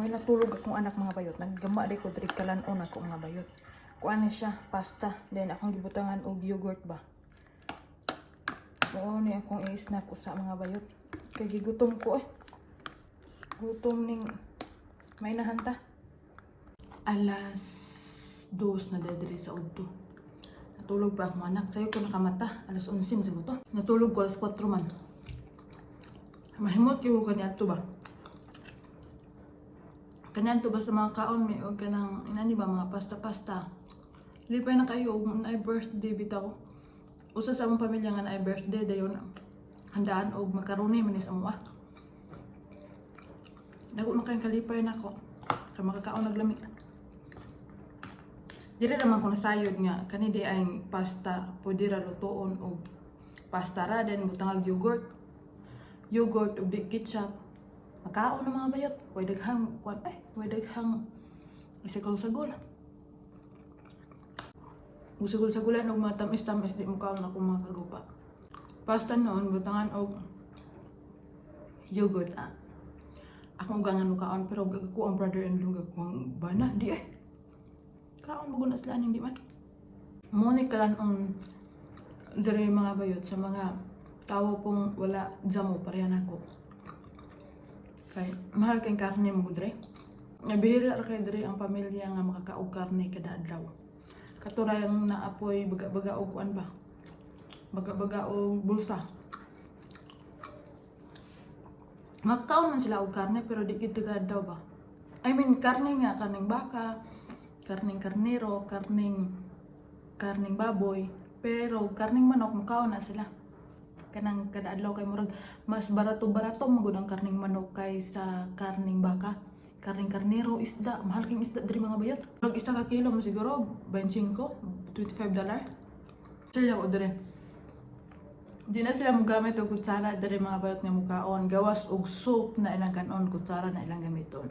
While natulog akong anak, mga bayot, naggama di ko diri, kalan-on ako, mga bayot. Kuan na siya, pasta. Then akong gibutangan og yogurt ba. Oo ni akong i-snack usa, mga bayot. Kay gigutom ko eh. Gutom ning may nahanta. Alas 2 na diri sa udto. Natulog pa akong anak. Sayo ko nakamata. Alas 11 siguro to. Natulog ko alas 4 man. Mahimot kayo kani ato ba? Kani ato ba sa mga kaon may og kanang inani ba, mga pasta-pasta. Lipay na kayo og naay birthday bitaw. Usa sa among pamilya nga naay birthday, dayon handaan og macaroni man ni sa amoa. Dako na kayong kalipay nako. Kay makakaon naglami. Diri naman ko nasayod nga kani di ay pasta pwede ra lutoon og pasta ra, then butangag yogurt. Yogurt ug di ketchup. Makaon ng mga bayot. Way daghang kuan eh, way daghang isagol-sagol. Usagol-sagulan og mga tamis-tamis, di mo kaon ako, mga kagupa. Pasta noon butangan og yogurt ah. Akong ugangan mo kaon, pero ako ang brother-in-law, ako ang bana di eh. Kaon mo na sila hindi man. Mo ni kalan-on diri, mga bayot, sa mga tawo pong wala jamo parehan ako. Kay mahal kay karne mo diri. Nga bihira ra kay diri ang pamilya nga makakaog karne kada adlaw. Katurayang naapoy baga-baga og kuan ba. Baga-baga og bulsa. Makakaon man sila og karne, pero di gid kada adlaw ba. I mean, karne nga karneng baka, karneng karnero, karneng baboy, pero karneng manok mukaon na sila. Kanang kada adlaw kay murag mas barato-barato magud ang karneng manok kaysa karneng baka. Karneng karnero, isda, mahal king isda diri, mga bayot. Mag isa ka kilo mo siguro 25, $25. Sila ko diri. Di na sila mogamit og kutsara diri, mga bayot, nga mukaon. Gawas og soup na ilang kanon, kutsara na ilang gamiton.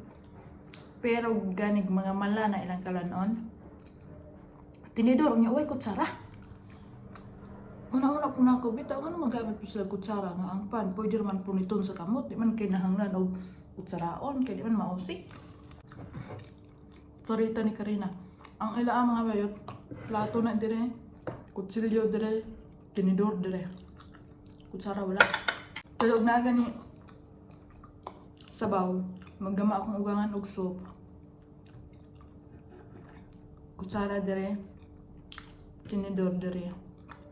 Pero ganig mga mala na ilang kalanon. Tinidor niya, uy, kutsara. Una-una po na ako, bitaw, ano magamit po sila kutsara nga ang pan? Pwede man po niton sa kamot, di man kinahanglan og kutsaraon, kaya di man mausi. Sarita ni Karina. Ang ila mga bayot, plato na dire, kutsilyo dire, tinidor dire. Kutsara wala. Pero og naa gani sabaw, maggama akong ugangan og soup. Kutsara dire, tinidor dire,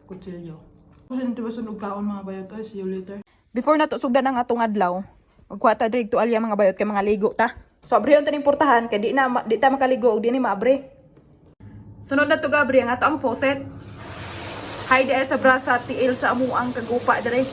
kutsilyo. Kasi nito ba og kaon, mga bayot, oy, see you later. Before nato sugdan ang atong adlaw, magkuha ta diri tualya, mga bayot, kay mga ligo ta. So abriyon ta ning portahan kay di na di ta makaligo og di ni maabre. Sunod na to gabri ang ato ang faucet. Hay di sa brasa tiil sa amuang kagupa dire.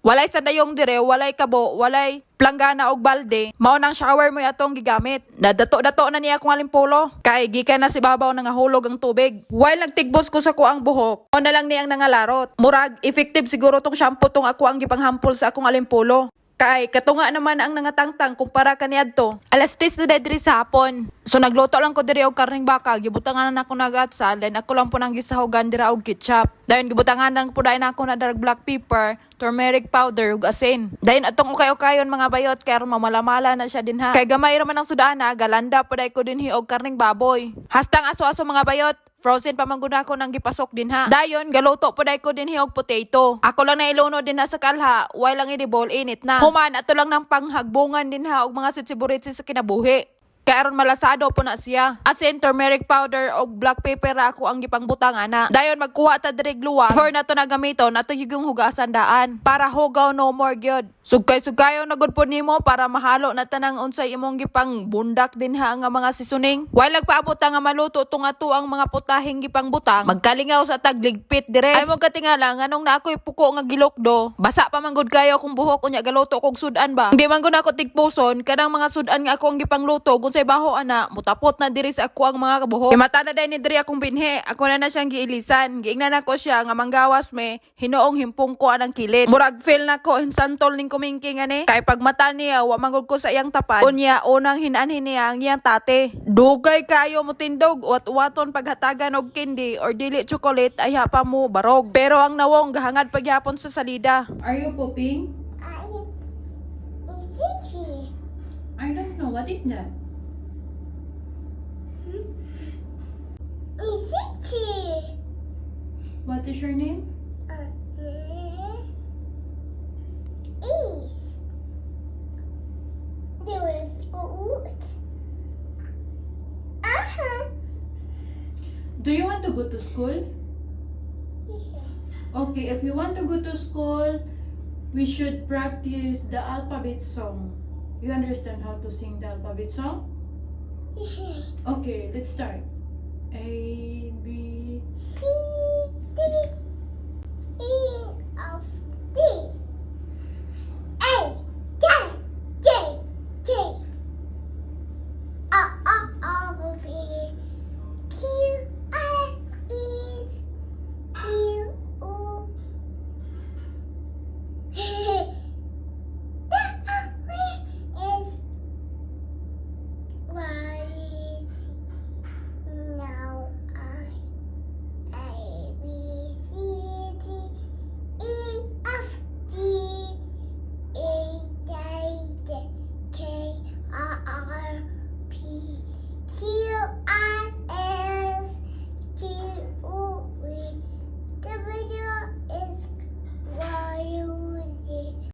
Walay sa dayong dire, walay kabo, walay planggana og balde. Mao nang shower mo atong gigamit. Nadato-dato na niya akong alimpolo. Kay gikan na si babaw nga hulog ang tubig. While nagtigbos ko sa kuang buhok, mao na lang niyang nangalarot. Murag effective siguro tong shampoo tong ako ang gipanghampol sa akong alimpolo. Kay katunga naman ang nangatangtang kumpara kaniadto. Alas 3 na diri sa hapon. So nagluto lang ko diri og karning baka, gibutangan na nako nagatsal, then ako lang po nang gisahugan dira og ketchup. Dayon gibutangan lang po dayon ako na darag black pepper, turmeric powder ug asin. Dayon atong ukay-ukayon, mga bayot, kay aron mamalamala na siya dinha. Kay gamay ra man ang sudana, galanda po day ko dinhi og karning baboy. Hastang aso-aso, mga bayot, frozen pa man gud ako nang gipasok din ha. Dayon galuto po day ko dinhi og potato. Ako lang na iluno din ha sa kalha, while lang idibol init na. Human ato lang nang panghagbungan din ha og mga sitsiburitsi sa kinabuhi. Kay aron malasado po na siya. Asin, turmeric powder og black pepper ra ako ang gipangbutang ana. Dayon magkuha ta diri luwa. Before nato na gamiton, ato yung hugasan daan para hugaw no more gyud. Sugkay-sugkayo na gud po nimo para mahalo na tanang unsay imong gipang bundak dinha nga mga seasoning. While nagpaabot ta nga maluto tunga to ang mga putahing gipangbutang, magkalingaw sa tagligpit dire. Ay mo katingala nganong na ako'y puko nga gilokdo. Basa pa man gud kayo kung buhok unya galuto kog sudan ba. Hindi man gud ako tigpuson kanang mga sudan nga ako ang gipangluto kung say baho ana mutapot na diri sa ako ang mga buhok. Kay mata na ni diri akong binhi. Ako na na siyang giilisan. Giingnan nako siya nga manggawas me hinuong himpong ko anang kilid. Murag feel nako hinsantol ning kumingking ani. Kay pag mata niya wa man gud ko sa iyang tapad. Unya unang hinanhin niya ang iyang tate. Dugay kayo mo tindog wat-waton paghatagan og candy or dili chocolate ay pa mo barog. Pero ang nawong gahangad pagyapon sa salida. Are you pooping? I is itchy. I don't know. What is that? Is it you? What is your name? Is. There was goat. Do you want to go to school? Yeah. Okay, if you want to go to school, we should practice the alphabet song. You understand how to sing the alphabet song? Yeah. Okay, let's start. A, B, C D.